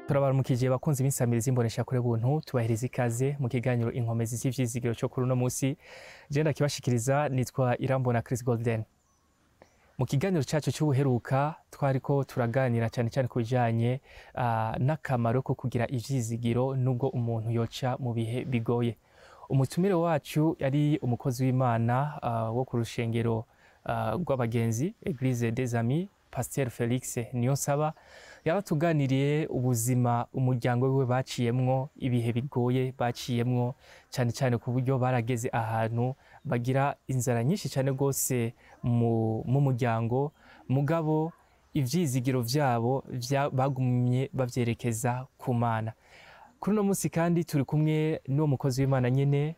Turabaramukije bakunzi b'insamirizi imbonesha kure buntu, tubahiriza ikaze mu kiganiro Inkomezi z'ivyizigiro cyo kuri uno musi. Je ndakibashikiriza nitwa Irambona Chris Golden. Mu kiganiro cyacu cy'ubuheruka twariko turaganira cyane cyane ku bijanye n'akamaro ko kugira ivyizigiro nubwo umuntu yoca mu bihe bigoye. Umutumire wacu yari umukozi w'Imana wo ku rushengero rw'abagenzi, Eglise des Amis, Pasteur Felix Niyonsaba. Yaratuganiriye ubuzima umuryango wiwe baciyemwo, ibihe bigoye baciyemwo, cyane cyane ku buryo barageze ahantu bagira inzara nyinshi cyane rwose mu muryango, mugabo ivyizigiro vyabo bagumye bavyerekeza ku Mana. Kuri uno munsi kandi turi kumwe n'uwo mukozi w'Imana nyene,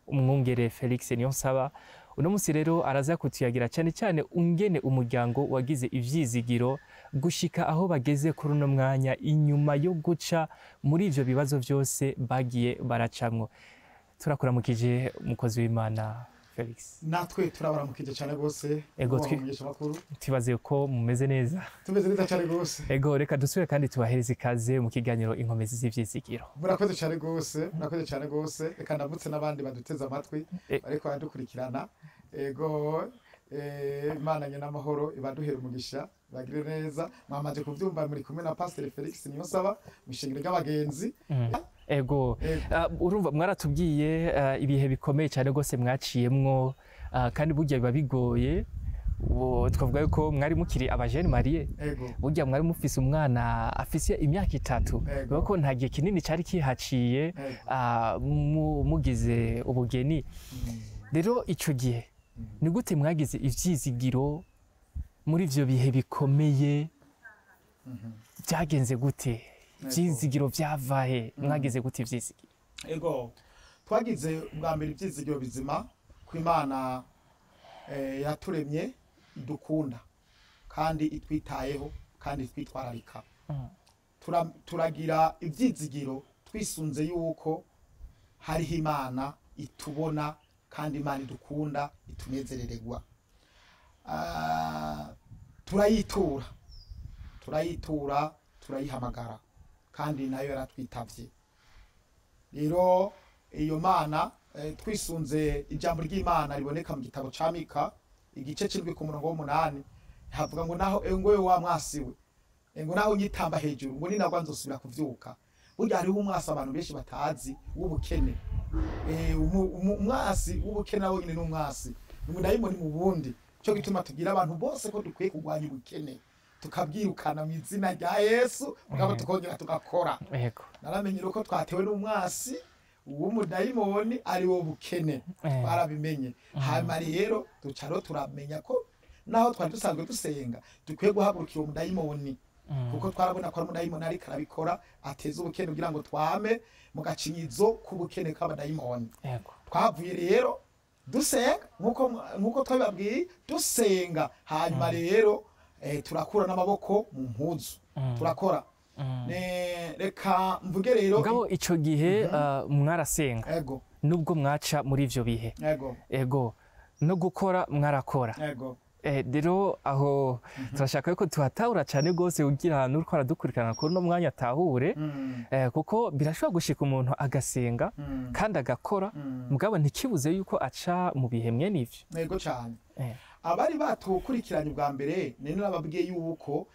umwungere Felix Niyonsaba. Uno munsi rero araza kutuyagira cyane cyane ungene umuryango wagize ivyizigiro gushika aho bageze kuri uno mwanya, inyuma yo guca muri ivyo bibazo vyose bagiye baracamwo. Turakuramukije umukozi w'Imana Felix. Natwe turabaramukije cyane gose. Ego, tubaze ko mumeze neza. Tumeze neza cyane gose. Ego, reka dusubire kandi tubahereze ikaze mu kiganiro Inkomezi z'ivyizigiro. Murakoze cyane gose, murakoze cyane gose. Reka ndamutse n'abandi baduteze amatwi ariko badukurikirana. Ego, Imana nye n'amahoro ibaduhere umugisha, bagire neza. Mwamaze kuvyumva muri kumwe na Pastor Felix Niyonsaba mu ishengero ry'abagenzi. Ego, urumva mwaratubwiye ibihe bikomeye cyane gose mwaciyemwo, kandi burya biba bigoye. Twavuga yuko mwari mukiri abajene mariye, burya mwari mufise umwana afise imyaka 3, kuko nta gihe kinini cari kihaciye mugize ubugeni. Rero ico gihe ni gute mwagize ivyizigiro muri ivyo bihe bikomeye? Byagenze gute? Ivyizigiro vyavahe? Mwagize gute ivyizigiro? Ego, twagize ubwa mbere ivyizigiro bizima ku Imana yaturemye, idukunda kandi itwitayeho kandi itwitwararika. Turagira ivyizigiro twisunze yuko hariho Imana itubona kandi Imana idukunda, itunezerererwa. Turayitura, turayitura, turayihamagara kandi nayo yaratwitavye. Rero iyo Mana twisunze ijambo ry'Imana riboneka mu gitabo ca Mika igice c'indwi ku murongo w'umunani, havuga ngo naho ngo wa mwasiwe, ngo naho nyitamba hejuru, ngo ninagwa nzosubira kuvyuka. Burya hariho umwasi abantu benshi batazi w'ubukene. Umwasi w'ubukene nawo nyine n'umwasi ni umudayimoni mu bundi. Cyo gituma tugira abantu bose ko dukwiye kurwanya ubukene, tukabwirukana mu izina rya Yesu, mugabo tukongera tugakora. Naramenye uko twatewe n'umwasi w'umudayimoni ari wo bukene, twarabimenye. Hanyuma rero ducaro turamenya ko naho twari dusanzwe dusenga dukwiye guhagurukira umudayimoni, kuko twarabona ko umudayimoni ariko arabikora ateza ubukene kugira ngo twame mu gacinyizo k'ubukene k'abadayimoni. Twavuye rero dusenga nkuko twabibabwiye, dusenga. Hanyuma rero turakura n'amaboko mu mpuzu, turakora. Reka mvuge rero mugabo ico gihe mwarasenga. Ego. Nubwo mwaca muri ivyo bihe. Ego. Ego, no gukora mwarakora. Ego. Rero aho turashaka yuko tuhatahura cyane gose kugira n'uriko aradukurikirana kuri no mwanya atahure, kuko birashobora gushika umuntu agasenga kandi agakora, mugabo ntikibuze yuko aca mu bihe mwene ivyo. Ego cyane. Abari batukurikiranye ubwa mbere nene nababwiye yuko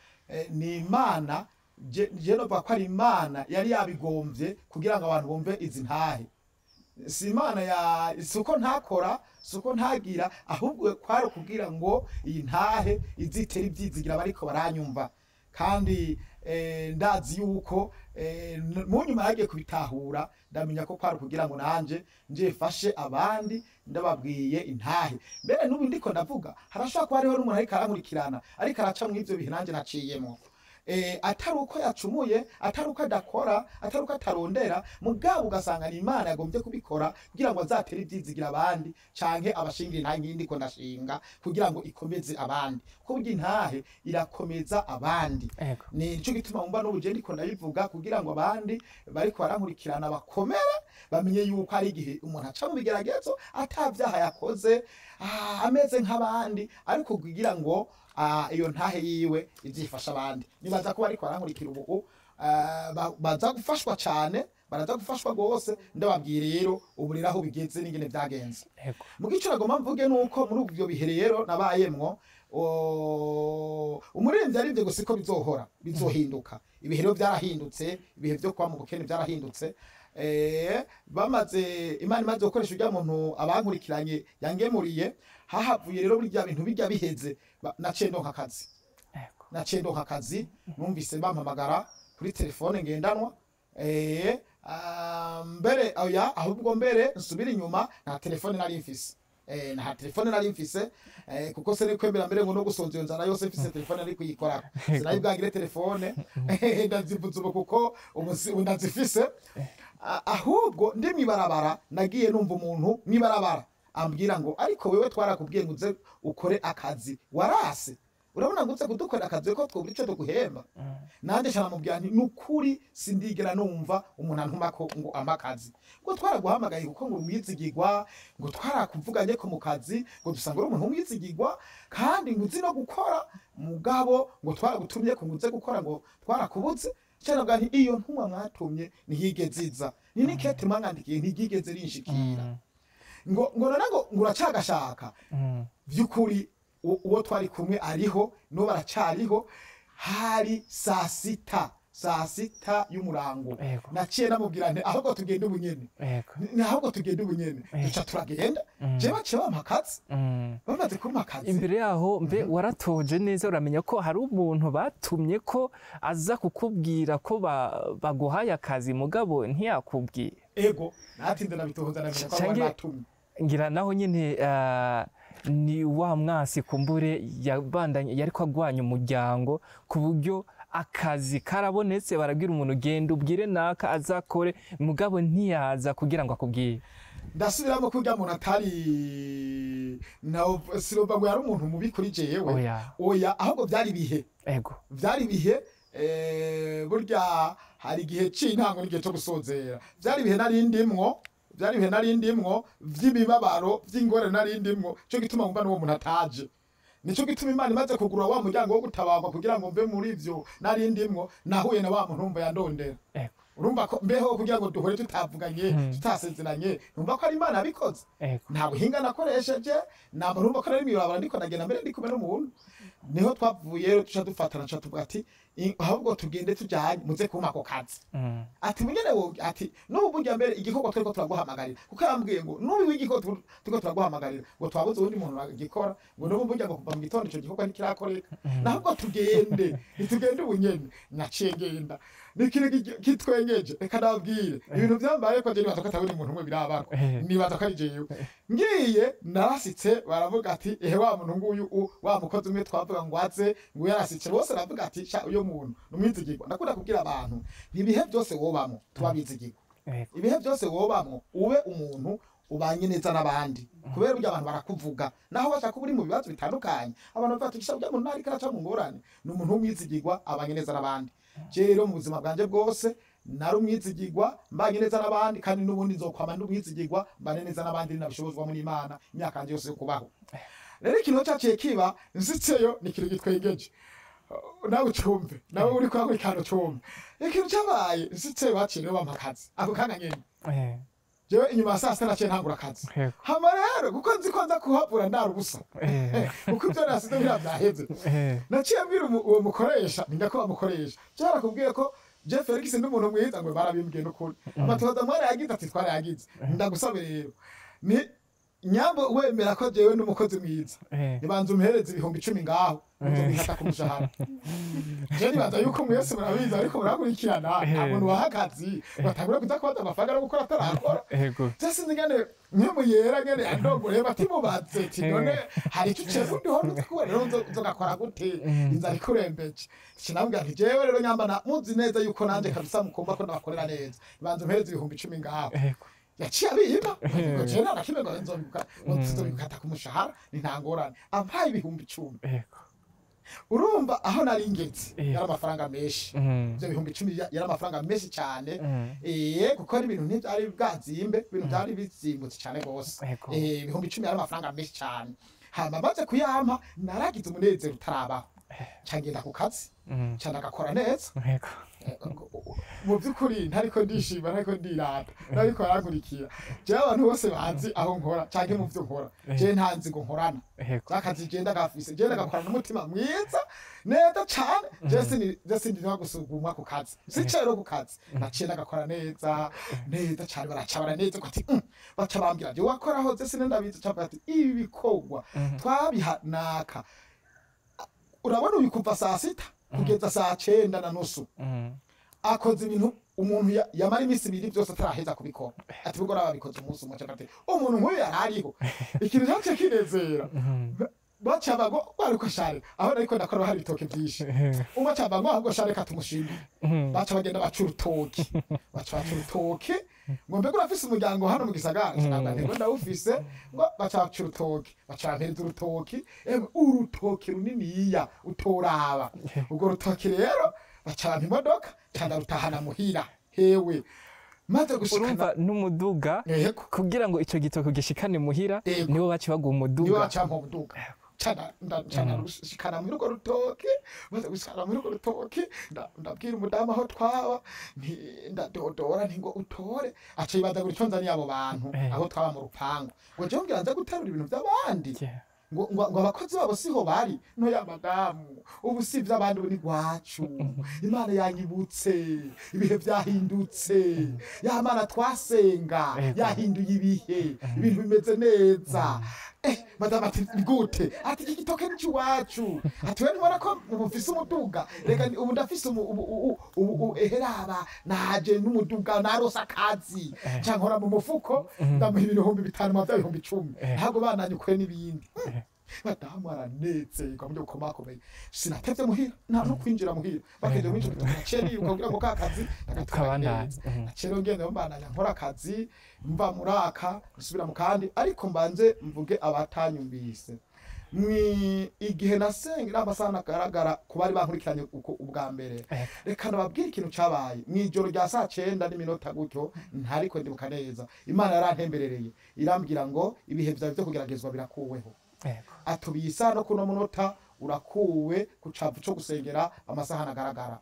ni Imana, je novuga ko ari Imana yari yabigomvye kugira ngo abantu bumve izi ntahe. Si Imana ya suko ntakora, suko ntagira, ahubwo kwari kugira ngo iyi ntahe izitera ibyizigira bariko baranyumva. Kandi ndazi yuko mu nyuma yagiye kubitahura, ndamenya ko kwari kugira ngo nanje nje fashe abandi ndababwiye intahe. Mbere n'ubu ndiko ndavuga harashobora kuba hariho n'umuntu ariko arankurikirana ariko araca mu ivyo bihe nanje naciyemo. Atari uko yacumuye, atari uko adakora, atari uko atarondera, mugabo ugasanga ni Imana yagombye kubikora kugira ngo azatere ibyizigira abandi canke abashingira intahe nk'indi ko ndashinga kugira ngo ikomeze abandi, kuko burya intahe irakomeza abandi. Ni nico gituma wumva n'ubu je ndiko ndabivuga kugira ngo abandi bariko barankurikirana bakomere, bamenye yuko ari igihe umuntu aca mu bigeragezo atavyaha yakoze, ameze nk'abandi, ariko kugira ngo iyo ntahe yiwe izifasha abandi. Nibaza ko bariko barankurikira ubu baza gufashwa cyane, baraza gufashwa rwose. Ndababwira rero ubu rero aho bigeze n'ingene byagenze. Mu gice nagomba mvuge nuko muri ibyo bihe rero nabayemwo, umuririmbyi arivye gusa ko bizohora bizohinduka. Ibihe rero byarahindutse, ibihe byo kuba mu bukene byarahindutse. Bamaze Imana imaze gukoresha urya muntu abankurikiranye yangemuriye, hahavuye rero burya bintu bijya biheze, naciye ndonka akazi. Naciye ndonka akazi, numvise bampamagara kuri telefone ngendanwa. Mbere oya, ahubwo mbere nsubira inyuma, nta telefone nari mfise. Nta telefone nari mfise, kuko se kwemera mbere ngo no gusonza iyo nzara yose mfise telefone nari kuyikorako, sinari bwagire telefone. Ndazivuze ubu kuko ubu ndazifise. Ahubwo ndi mwibarabara, nagiye numva umuntu mwibarabara ambwira ngo ariko wewe twarakubwiye ngo uze ukore akazi warase, urabona ngo uze kudukorera akazi ko twobura ico tuguhemba. Nanje cyane nti nukuri sindigera numva umuntu antuma ko ngo amakazi, ngo twaraguhamagaye kuko ngo umwizigirwa, ngo twarakuvuganye ko mu kazi ngo dusanga uri umuntu w'umwizigirwa kandi ngo uzi no gukora, mugabo ngo twaragutumye ko ngo uze gukora ngo twarakubuze. Cyane nti iyo ntumwa mwatumye ntihigeze iza, ni nikete mwangandikiye ntigigeze rinshikira. Ngo none ngo uracagashaka. Byukuri uwo twari kumwe ariho no baracariho. Hari saa sita y'umurango. Naciye namubwira nti ahubwo tugende ubunyene, ahubwo tugende ubunyene. Duca turagenda, je baciye bampa akazi. Bamaze kumpa akazi, imbere yaho mbe waratoje neza, uramenya ko hari umuntu batumye ko aza kukubwira ko baguhaye akazi, mugabo ntiyakubwiye. Ego, natinze nabitohoza namenya ko bari batumye. Ngira naho nyine ni wa mwasi kumbure yabandanye yariko agwanya umuryango, ku buryo akazi karabonetse barabwira umuntu genda ubwire naka azakore, mugabo ntiyaza kugira ngo akubwire. Ndasubiramo kurya muntu atari na siroba ngo yari umuntu mubi kuri jewe. Oya, ahubwo byari bihe. Ego, byari bihe. Burya hari igihe c'intango n'igihe cyo gusozera. Byari bihe nari ndimwo, byari bihe nari ndimwo vy'imibabaro, vy'ingorane nari ndimwo. Cyo gituma ngumva n'uwo muntu ataje. Nico gituma Imana imaze kugura wa muryango wo gutabarwa kugira ngo mve muri ivyo nari ndimwo, nahuye na wa muntu umva yandondera. Urumva ko mbeho kugira ngo duhore tutavuganye, tutasezeranye, numva ko ari Imana abikoze. Nta buhinga nakoresheje, nta muntu ko nari mwibabara ndiko nagenda mbere ndi kumwe n'umuntu. Niho twavuye tuca dufatana, tuca tuvuga ati ahubwo tugende tujyanye muze kumpa ako kazi. Ati munyene wo, ati n'ubu burya mbere igikorwa turiko turaguhamagarira, kuko yambwiye ngo n'ubu igikorwa turiko turaguhamagarira ngo twabuze uwundi muntu agikora, ngo n'ubu burya ngo kuva mu gitondo ico gikorwa ntikirakoreka, nahubwo tugende ntitugende ubunyene. Naciye ngenda, ni ikintu kitwengeje. Reka ndababwire ibintu byambaye ko je nibaza ko atari umuntu umwe birabako, nibaza ko ari jewe. Ngiye narasitse, baravuga ati ehe wa muntu nguyu wa mukozi umwe twavuga ngo aze ngo yarasitse, bose baravuga ati sha uyo muntu numwizigirwa. Ndakunda kubwira abantu ntibihe byose wobamo tubabizigirwa, ibihe byose wobamo ube umuntu ubanye neza n'abandi, kubera burya abantu barakuvuga naho bashaka uri mu bibazo bitandukanye. Abantu bavuga ati sha urya muntu ariko araca mu ngorane, ni umuntu w'umwizigirwa abanye neza n'abandi. Je rero mu buzima bwanje bwose nari umwizigirwa mbanye neza n'abandi, kandi n'ubundi nzokwama ndi umwizigirwa mbane neza n'abandi nabishobozwa muri Imana imyaka yanje yose yo kubaho. Rero ikintu cyaciye kiba nsitseyo ni ikintu gitwengeje, nawe ucumve, nawe uri kwa kano cumve. Ikintu cyabaye nsitseyo baciye bampa akazi ako kanya nyene. Jewe inyuma ya saa sita naciye ntangura akazi. Hama rero kuko nzi ko nza kuhavura ndara ubusa, kuko ibyo nasize biriya byaheze, naciye mbwira uwo mukoresha, ninda ko bamukoresha, cyarakubwiye ko Jeff Felix ndi umuntu mwiza, ngo barabimbwiye n'ukuri. Amatoza mwarayagize, ati twarayagize. Ndagusaba rero ni nyambo wemera ko jewe n'umukozi mwiza, nibanza umuhereze 10,000 ngaho nzobikata ku mushahara. Je nibaza yuko mwese murabizi ariko murakurikirana, nta muntu waha akazi batangura kuza kubaza amafaranga no gukora atarakora. Je sinzi ngene nkemu yera ngene andongore batimubaze ati none hari icyo uceza undi horo uzi rero nzogakora gute, inzara ikurembeje. Sinambwira nti jewe rero nyamba muzi neza yuko nanje kabisa mukumva ko ndabakorera neza, nibanza umuhereze 10,000 ngaho. Yaciye abimpa, ngo jewe nta na kimwe ngo nzobikata ku mushahara, ni nta ngorane. Ampaye 10,000. Urumva aho nari ngeze yari amafaranga menshi, ibyo 10,000 yari amafaranga menshi cyane. Kuko ari ibintu ntibyari bwazimbe, ibintu byari bizimbutse cyane rwose. 10,000 yari amafaranga menshi cyane. Hama maze kuyampa naragize umunezero utarabaho, nca ngenda ku kazi, nca ndagakora neza. Mu by'ukuri ntariko ndishima, ntariko ndirata, ntariko arankurikira. Jewe abantu bose bazi aho nkora canke mu vyo nkora, jewe nta nzigo nkorana. Akazi je ndagafise, je ndagakorana n'umutima mwiza neza cane. Je sindi gusugumwa ku kazi, sicaye rero ku kazi, naciye ndagakora neza neza cane. Baraca baranezerwa ati baca bambwira je wakoraho, je sindabizi, ca ati ibi bikorwa twabiha naka, urabona uyu kuva saa 6 kugeza saa 9:30 akoze ibintu umuntu yamara iminsi 2 byose ataraheza kubikora, ati ubwo babikoze umunsi umwe. Ati umuntu nk'uyu yarariho. Ikintu cyaciye kinezera, baca bago bariko share aho nariko ndakora hari ibitoke byinshi, umwe aca ngo ahubwo share katumushimire. Baca bagenda baca urutoki, baca baca urutoki, ngo mbega urafise umuryango hano mu gisagara? Ntabwo ntego ndawufise. Ngo baca baca urutoki, baca bampereza urutoki, emwe urutoki runiniya utoraba. Urwo rutoki rero baca bampa imodoka, ca ndarutahana muhira. Hewe, maze gushikana Urumva n'umuduga kugira ngo ico gitoki gishikane muhira, nibo baci baguha niwe umuduga. Baca mu muduga, cana rushikana muri urwo rutoki. Maze gushikana muri urwo rutoki, ndabwira umudamu aho twaba, ndadodora nti ngo utore, aca yibaza ngo ico nzaniye abo bantu aho twaba mu rupangu, ngo jewe ngira nza guterura ibintu by'abandi, ngo abakozi babo siho bari. No ya madamu, ubu si iby'abandi, ubu ni rwacu. Imana yanyibutse, ibihe byahindutse, ya Mana twasenga yahinduye ibihe, ibintu bimeze neza. Madamu ati gute? Ati iki gitoke ni iwacu. Ati we ntubona ko ubu mfise umuduga? Reka ubu ndafise ubu eheraba naje n'umuduga, narose akazi. Nca nkora mu mufuko, ndamuha 5000 mu bya 10,000, ntabwo bananyukwe n'ibindi. Madamu aranezerwa mu buryo bukomakomeye. Sinatevye muhira, nta no kwinjira muhira, bakeje mwinjira naciye niruka kugira ngo ka kazi ndagatwara Ukabandanya. neza. Naciye rero ngenda mbandanya nkora akazi, mva muraka nsubira mu kandi. Ariko mbanze mvuge abatanyumvise mwi igihe nasengera amasaha nagaragara ku bari bankurikiranye uko ubwa mbere. Reka nababwire ikintu cabaye mw'ijoro rya saa 9 n'iminota gutyo, ntariko ndibuka neza. Imana yarantemberereye irambwira ngo ibihe vyawe vyo kugeragezwa birakuweho. Atubiye isaha no kuno munota urakuwe ku cavu co gusengera amasaha nagaragara,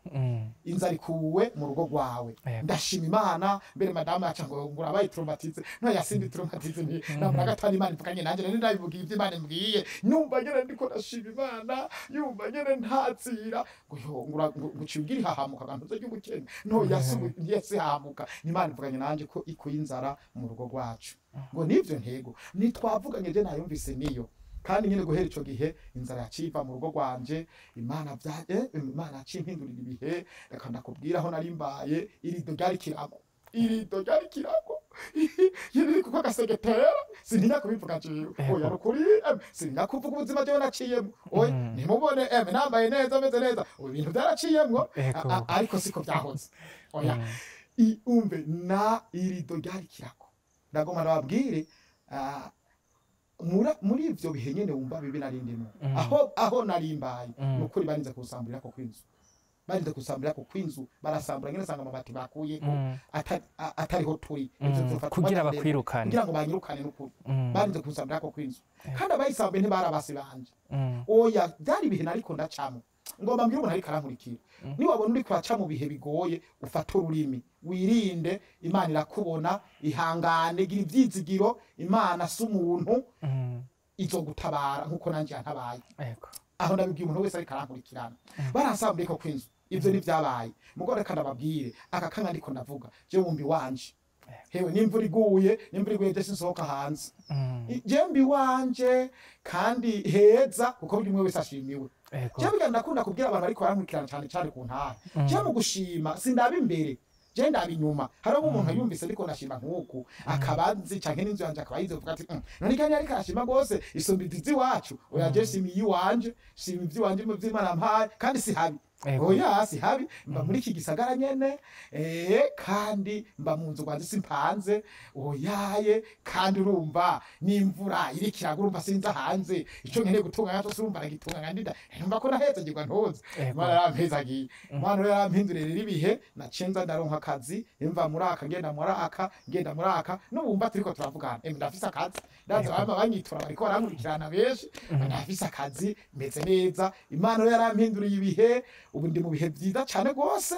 inzara ikuwe mu rugo rwawe. Ndashima Imana. Mbere madamu yaca ngo urabaye traumatisé. No yasindi traumatisé, nti namara gatanu Imana ivuganye nanje, nari ndabivugiye ivyo Imana imbwiye, numva nyene ndiko ndashima Imana, yumva nyene ntazira ngo yo ngo uciye ugira ihahamuka kantuze ry'ubukene. No yasubu yasihamuka, Imana ivuganye nanje ko ikuye inzara mu rugo rwacu, ngo nivyo ntego nitwavuganye je nayumvise niyo. Kandi nyine guhera ico gihe inzara yaciva mu rugo rwanje. Imana vya Imana yacimpindurira ibihe. Reka ndakubwira aho nari mbaye, irido ryari kirago, irido ryari kirago yiri kuko agasegetera. Sintinya kubivuga jewe, oya, rukuri sintinya kuvuga ubuzima jewe naciyemo. Oya, ntimubone nambaye neza, meze neza, ubu ibintu byaraciyemwo. Ariko siko byahoze, oya. Umve na irido ryari kirago, ndagomba ndababwire, muri ivyo bihe nyene wumva bibi nari ndimo, aho nari mbaye, nukuri barinze kusamburira ko kwinzu, barinze kusamburira ko kwinzu, barasambura nyene sanga amabati bakuyeko atariho turi. Ivyo vyofata Kugira umwanya muremure. bakwirukane. Kugira ngo banyirukane, nukuri barinze kusamburira ko kwinzu, kandi abayisambuye ntibari abasi banje, oya, byari ibihe nariko ndacamo. Ngomba mbwire umuntu ariko arankurikira, niwabona uriko uraca mu bihe bigoye, ufate ururimi, wirinde. Imana irakubona, ihangane, gira ivyizigiro. Imana si umuntu, izogutabara nkuko nanje yantabaye. Aho ndabibwiye umuntu wese ariko arankurikirana. Baransambuye ko kwinzu, ivyo ntivyabaye. Mugo reka ndababwire aka kanya ndiko ndavuga, je wumva iwanje, hewe, n'imvura iguye, n'imvura iguye je sinsohoka hanze. Je mba iwanje kandi heza, kuko buri umwe wese ashimiwe. Je burya ndakunda kubwira abantu ariko barankurikirana cyane cyane ku ntara, je mu gushima sindaba imbere, je ndaba inyuma. Hariho nk'umuntu yumvise ariko ndashima nk'uku akaba nzi canke n'inzu yanje akaba yize kuvuga ati "None kandi ariko arashima rwose isumba izizi iwacu." Oya, je shima iyiwanje, shima ivy'iwanje mu vy'Imana yampaye, kandi si habi. Oya, si habi. Mba muri iki gisagara nyene, kandi mba mu nzu rwanjye, simpanze, oyaye. Kandi urumva n'imvura iriko iragwa, urumva sinza hanze, ico nkeneye gutunganya cyose urumva ndagitunganya, ndida numva ko nahezagirwa ntuzi. Imana yarampezagiye, Imana rero yarampinduriye rero ibihe. Naciye nza ndaronka akazi, mva muri aka ngenda muri aka, ngenda muri aka, n'ubu mba turiko turavugana, ndafise akazi. Ndaza bama banyitura, bariko barankurikirana benshi, ndafise akazi, meze neza. Imana rero yarampinduriye ibihe, ubu ndi mu bihe vyiza cane rwose.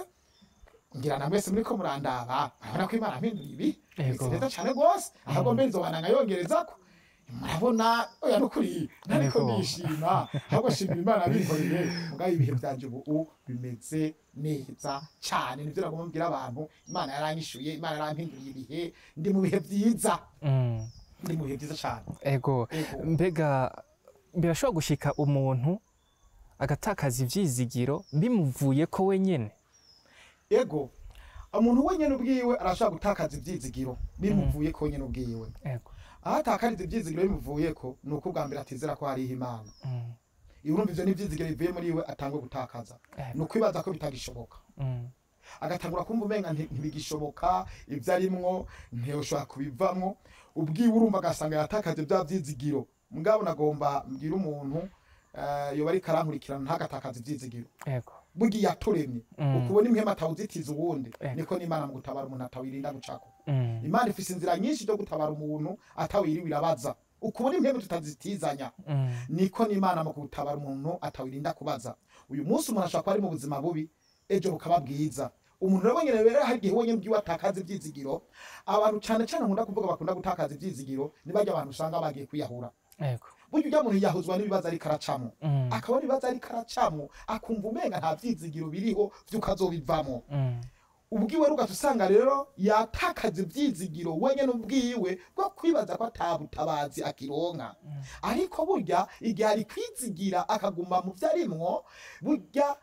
Ngira na mwese muriko murandaba, murabona ko Imana yampinduriye ibi Ego. bimeze neza cane gose, ahubwo mbere nzobana nkayongerezako. Murabona, oya, nukuri ntariko Ego. ndishima, ahubwo shimira Imana binkoreye. Mugabo ibihe vyanje ubu bimeze neza cane, nivyo nagomba mbwira abantu. Imana yaranyishuye, Imana yarampinduriye ibihe, ndi mu bihe vyiza, ndi mu bihe vyiza cane. Ego. Ego. Mbega birashobora gushika umuntu agatakaza ivyizigiro bimuvuye ko wenyene? Ego, umuntu wenyene ubwiwe arashobora gutakaza ivyizigiro bimuvuye ko wenyene ubwiwe. Aho atakariza ivyizigiro bimuvuyeko ni uko ubwa mbere atizera ko hariho Imana. Urumva, ivyo ni ivyizigiro bivuye muri we atangwe gutakaza. Ni ukwibaza ko bitagishoboka, agatangura kumva umenga ntibigishoboka, ibyo arimwo ntiyoshobora kubivamwo ubwiwe. Urumva, agasanga yatakaje bya vyizigiro. Mugabo nagomba mbwira umuntu yoba ariko arankurikirana, ntagatakaze ivyizigiro. Burya yaturemye, ukubona impwemu atawuzitiza uwundi, niko n'Imana mu gutabara umuntu atawirinda gucako. Imana ifise inzira nyinshi zo gutabara umuntu atawiriwe irabaza. Ukubona impwemu tutazitizanya, niko n'Imana mu gutabara umuntu atawirinda kubaza. Uyu munsi umuntu ashobora kuba ari mu buzima bubi, ejo bukaba bwiza. Umuntu rero wenyene rero hari igihe wenyene ubwiwe atakaza ivyizigiro. Abantu cane cane nkunda kuvuga bakunda gutakaza ivyizigiro ni barya abantu usanga bagiye kwiyahura. Burya urya muntu yahuzwa n'ibibazo ariko aracamwo, akabona ibibazo ariko aracamwo, akumva umenga nta vyizigiro biriho vy'uko azobivamwo. Ubwiwe rugaca usanga rero yatakaza ivyizigiro wenyene ubwiwe bwo kwibaza ko atabutabazi akironka. Ariko burya igihe ari kwizigira akaguma mu vyo arimwo, burya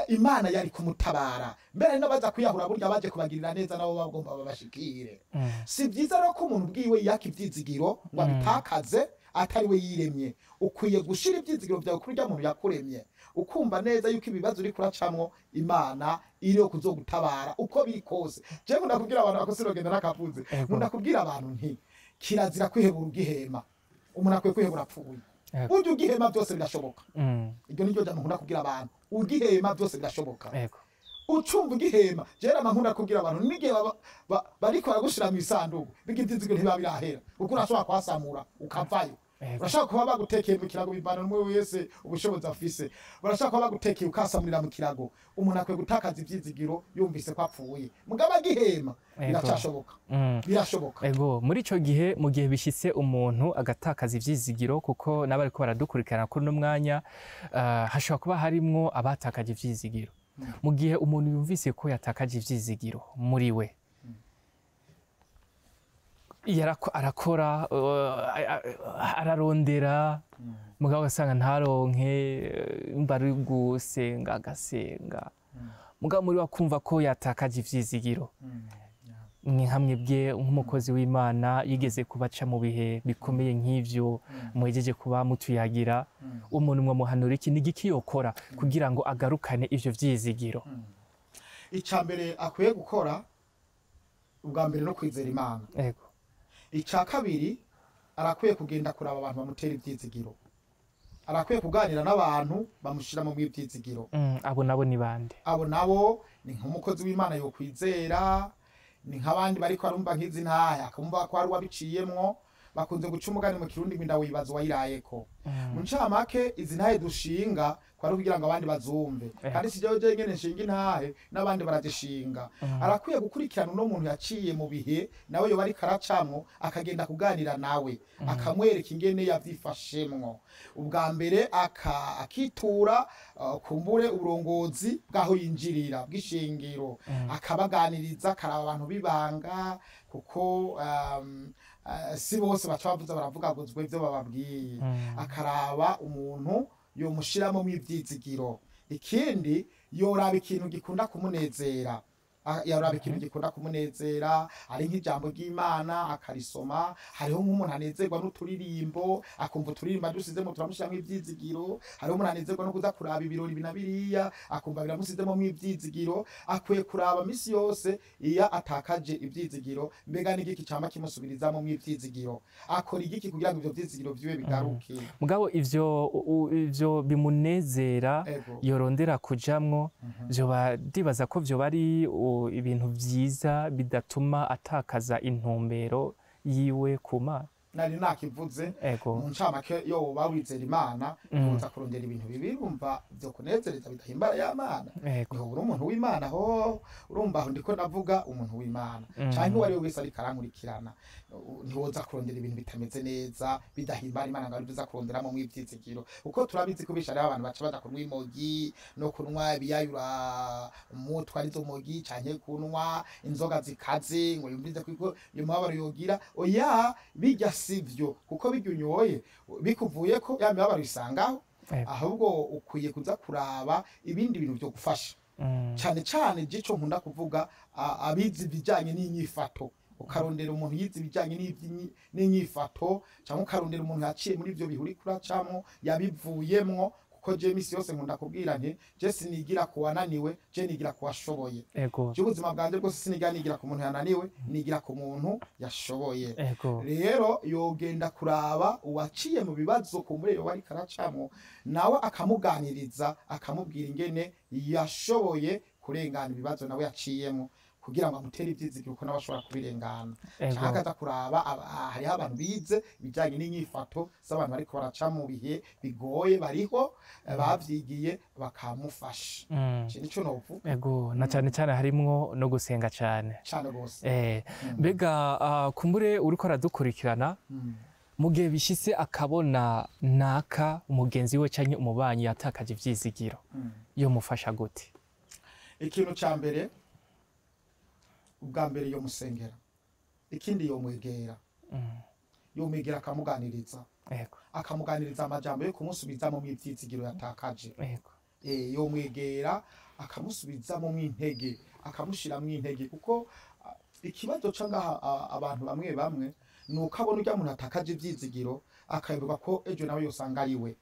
Imana yari kumutabara. Mbere hari n'abaza kwiyahura, burya baje kubagirira neza nabo bagomba babashikire. Si vyiza rero ko umuntu ubwiwe yaka ivyizigiro ngo abitakaze atari we yiremye. Ukwiye gushira ivyizigiro vyawe kuri urya muntu yakuremye, ukumva neza yuko ibibazo uriko uracamwo Imana iriho kuzogutabara uko biri kose. Jewe nkunda kubwira abantu, ako sinogenda nakavuze, nkunda kubwira abantu nti kirazira kwihebura ugihema. Umuntu akwiye kwihebura apfuye. Burya ugihema byose birashoboka. Iryo niryo jambo nkunda kubwira abantu: ugihema byose birashoboka. Ucumva ugihema, jewe nama nkunda kubwira abantu, n'igihe bariko baragushira mu isanduku, biga ivyizigiro ntibiba birahera, kuko urashobora kwasamura ukavayo. Urashobora kuba bagutekeye mu kirago, bivana n'umwe wese ubushobozi afise. Barashobora kuba bagutekeye ukasamurira mu kirago. Umuntu akwiye gutakaza ivyizigiro yumvise ko apfuye, mugabo agihema biracashoboka, birashoboka. Ego, muri ico gihe, mu gihe bishitse umuntu agatakaza ivyizigiro, kuko n'abariko baradukurikirana kuri uno mwanya hashobora kuba harimwo abatakaje ivyizigiro. Mu gihe umuntu yumvise ko yatakaje ivyizigiro muri we, arakora, ararondera, mugabo ugasanga ntaronke, mba ari gusenga agasenga, mugabo muri we akumva ko yatakaje ivyizigiro, ni hamwe bwe nk'umukozi w'Imana yigeze kubaca mu bihe bikomeye nk'ivyo muhejeje kuba mutuyagira, umuntu mwamuhanura iki? Ni igiki yokora kugira ngo agarukane ivyo vyizigiro? Icya mbere akwiye gukora ubwa mbere no kwizera Imana. Icya kabiri, arakwiye kugenda kuraba abantu bamutera ivyizigiro, arakwiye kuganira n'abantu bamushira mu ivyizigiro. Abo nabo ni bande? Abo nabo ni nk'umukozi w'Imana yokwizera, ni nk'abandi bariko barumva nk'izi ntahe, akumva ko hari uwabiciyemwo. Bakunze guca umugani mu Kirundi ngo inda wibaza uwayirayeko. Mu ncamake, izi ntahe dushinga kwari kugira ngo abandi bazumve, kandi si jewe jenyene nshinga intahe, n'abandi barazishinga. Arakwiye gukurikirana uno muntu yaciye mu bihe nawe yoba ariko aracamwo, akagenda kuganira nawe, akamwereka ingene yavyifashemwo. Ubwa mbere akitura kumbure uburongozi bw'aho yinjirira bw'ishengero, akabaganiriza, akaraba abantu b'ibanga, kuko si bose baca bavuza baravuga ngo ivyo bababwiye. Akaraba umuntu yomushiramo ivyizigiro. Ikindi, yoraba ikintu gikunda kumunezera. Yoraba ikintu gikunda kumunezera, ari nk'ijambo ry'Imana akarisoma. Hariho nk'umuntu anezerwa n'uturirimbo, akumva uturirimbo dusizemo turamushiramwo ivyizigiro. Hariho umuntu anezerwa no kuza kuraba ibirori ibi na biriya, akumva biramusizemo ivyizigiro. Akwiye kuraba misi yose iyo atakaje ivyizigiro, mbega n'igiki cama kimusubirizamo ivyizigiro, akora igiki kugira ngo ivyo vyizigiro vyiwe bigaruke. Mugabo ivyo bimunezera yorondera kujamwo, vyoba ndibaza ko vyoba ari ibintu vyiza bidatuma atakaza intumbero yiwe ku Mana. Nari nakivuze mu ncamake, yo woba wizera Imana, uza kurondera ibintu bibi, urumva vyo kunezereza bidahimbara ya Mana, ntihobura umuntu w'Imana. Ho urumva aho ndiko ndavuga umuntu w'Imana canke uwo ari we wese ariko arankurikirana, ntiwoza kurondera ibintu bitameze neza, bidahimbara Imana, ngo arivyo uza kuronderamo mw'ivyizigiro, kuko turabizi ko bisha hariho abantu baca baja kunywa imogi no kunywa ibiyayura umutwe, arizo mogi, canke kunywa inzoga zikaze ngo yumvirize ko iyo mubabaro yogira. Oya, bijya sivyo, kuko bijya unyoye bikuvuyeko ya mibabaro isangaho. Ahubwo ukwiye kuza kuraba ibindi bintu byo gufasha, cyane cyane gico nkunda kuvuga, abize ibijyanye n'inyifato. Ukarondera umuntu yize ibijyanye n'inyifato, cyangwa ukarondera umuntu yaciye muri ibyo bihuri kuracamwo, yabivuyemwo, kuko je misi yose nkunda kubwira nti je sinigira ku wananiwe, je nigira ku washoboye. Je ubuzima bwanjye bwose siniga nigira ku muntu yananiwe, nigira ku muntu yashoboye. Rero yogenda kuraba uwaciye mu bibazo ku murero wari karacamwo, nawe akamuganiriza, akamubwira ingene yashoboye kurengana ibibazo nawe yaciyemo, kugira ngo amutere ivyizigiro ko nawe ashobora kubirengana. Canke akaza kuraba hariho abantu bize ibijanye n'inyifato z'abantu bariko baraca mu bihe bigoye, bariho bavyigiye, bakamufasha. Ico nico novuga. Ego, na cyane cyane harimwo no gusenga cyane. Cane gose. Mbega kumbure uriko aradukurikirana, mu gihe bishitse akabona naka umugenzi we canke umubanyi yatakaje ivyizigiro, yomufasha gute? Ikintu ca mbere, ubwa mbere yo musengera, ikindi yomwegera, yomwegera akamuganiriza, akamuganiriza amajambo yo kumusubizamo mw'ivyizigiro yatakaje. Yomwegera akamusubizamo mw'intege, akamushiramwo intege, kuko ikibazo ca ngaha abantu bamwe bamwe ni uko abona urya muntu atakaje ivyizigiro, akayoberwa ko ejo nawe yosanga ari we.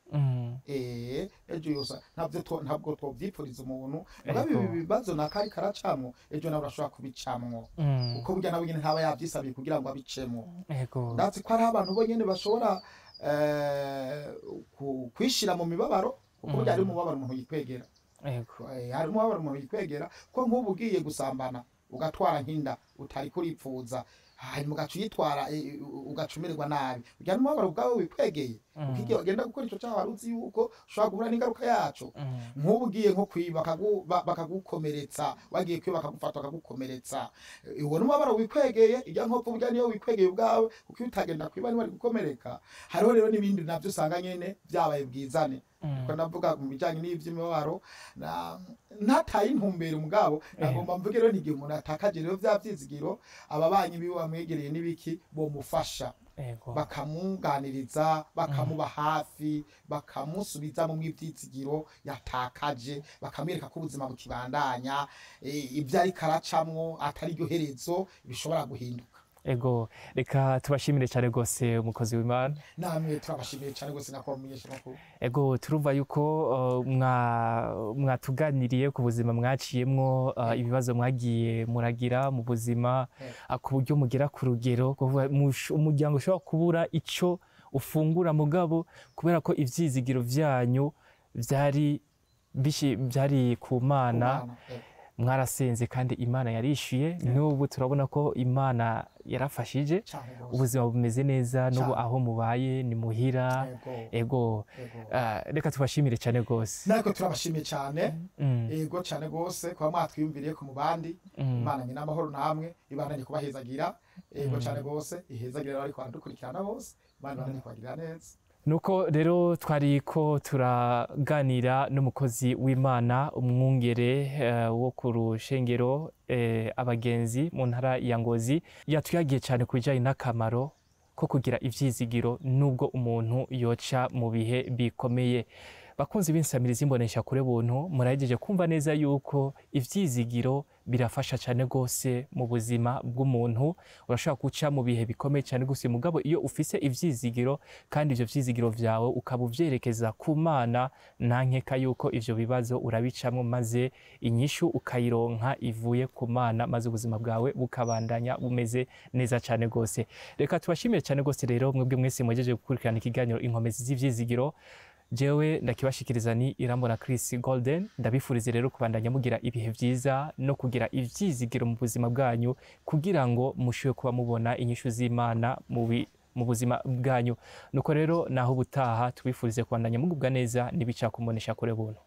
Ejo yosa ntabwo ntabwo twovyipfuriza umuntu. Mugabo ibi bibazo nakari karacamwo, ejo nawe urashobora kubicamwo, kuko burya nawe nyene ntaba yavyisabiye kugira ngo abicemwo. Ndazi ko hariho abantu bonyene bashobora kwishira mu mibabaro, kuko burya hari umubabaro umuntu yikwegera. Hari umubabaro umuntu yikwegera, ko nk'ubu ugiye gusambana ugatwara nk'inda utari kuripfuza, hanyuma ugaca uyitwara, ugaca umererwa nabi, urya n'umubabaro ubwawe wikwegeye, kuko igihe wagenda gukora ico caha wari uzi yuko ushobora guhura n'ingaruka yaco. Nk'ubu ugiye nko kwiba bakagukomeretsa, wagiye kwiba bakagufata bakagukomeretsa, uwo n'umubabaro wikwegeye. Irya nkovu burya niyo wikwegeye ubwawe, kuko iyo utagenda kwiba ntiwari gukomereka. Hariho rero n'ibindi navyo usanga nyene vyabaye bwizane. Kuko ndavuga mu bijanye n'ivy'imibabaro ntataye intumbero, mugabo nagomba mvuge rero n'igihe umuntu atakaje rero vya vyizigiro, ababanyi biwe bamwegereye n'ibiki bomufasha, bakamuganiriza, bakamuba hafi, bakamusubiza mu ivyizigiro yatakaje, bakamwereka ko ubuzima bukibandanya, ibyo ariko aracamwo atari ryo herezo, bishobora guhinduka. Ego, reka tubashimire cyane rwose, umukozi w'Imana. Namwe turabashimiye cyane rwose, nakora umumenyesha makuru. Ego, turumva yuko mwatuganiriye ku buzima mwaciyemwo, ibibazo mwagiye muragira mu buzima, ku buryo mugera ku rugero kuvuga umuryango ushobora kubura ico ufungura, mugabo kubera ko ivyizigiro vyanyu vyari ku Mana, mwarasenze kandi Imana yarishyuye. N'ubu turabona ko Imana yarafashije, Cane gose. ubuzima bumeze neza n'ubu, Cane. aho mubaye ni muhira. Ego. Ego. Ego. Reka tubashimire cyane rwose. Natwe turabashimiye cyane. Ego, cyane rwose kuba mwatwiyumviriye ku mubandi. Imana nyina amahoro namwe ibandanye kubahezagira. Ego, cyane rwose, ihezagira ariko baradukurikirana bose. Imana ibandanye kubagirira neza. Nuko rero twari ko turaganira n'umukozi w'Imana, umwungere wo ku rushengero Abagenzi mu ntara ya Ngozi. Yatuyagiye cyane ku bijyanye n'akamaro ko kugira ivyizigiro nubwo umuntu yoca mu bihe bikomeye. Bakunzi b'insamirizi imbonesha kure buntu, murahejeje kumva neza yuko ivyizigiro birafasha cyane rwose mu buzima bw'umuntu. Urashobora guca mu bihe bikomeye cyane rwose, mugabo iyo ufise ivyizigiro kandi ivyo vyizigiro vyawe ukaba uvyerekeza ku Mana, nta nkeka yuko ivyo bibazo urabicamwo maze inyishu ukayironka ivuye ku Mana, maze ubuzima bwawe bukabandanya bumeze neza cyane rwose. Reka tubashimire cyane rwose rero mwebwe mwese mwejeje gukurikirana ikiganiro Inkomezi z'Ivyizigiro. Jewe ndakibashikiriza ni Irambona Chris Golden. Ndabifurize rero kubandanya mugira ibihe vyiza no kugira ivyizigiro mu buzima bwanyu, kugira ngo mushobore kuba mubona inyishu z'Imana mu mu buzima bwanyu. Nuko rero naho ubutaha, tubifurize kubandanya mugubwa neza n'ibica ku mboneshakure buntu.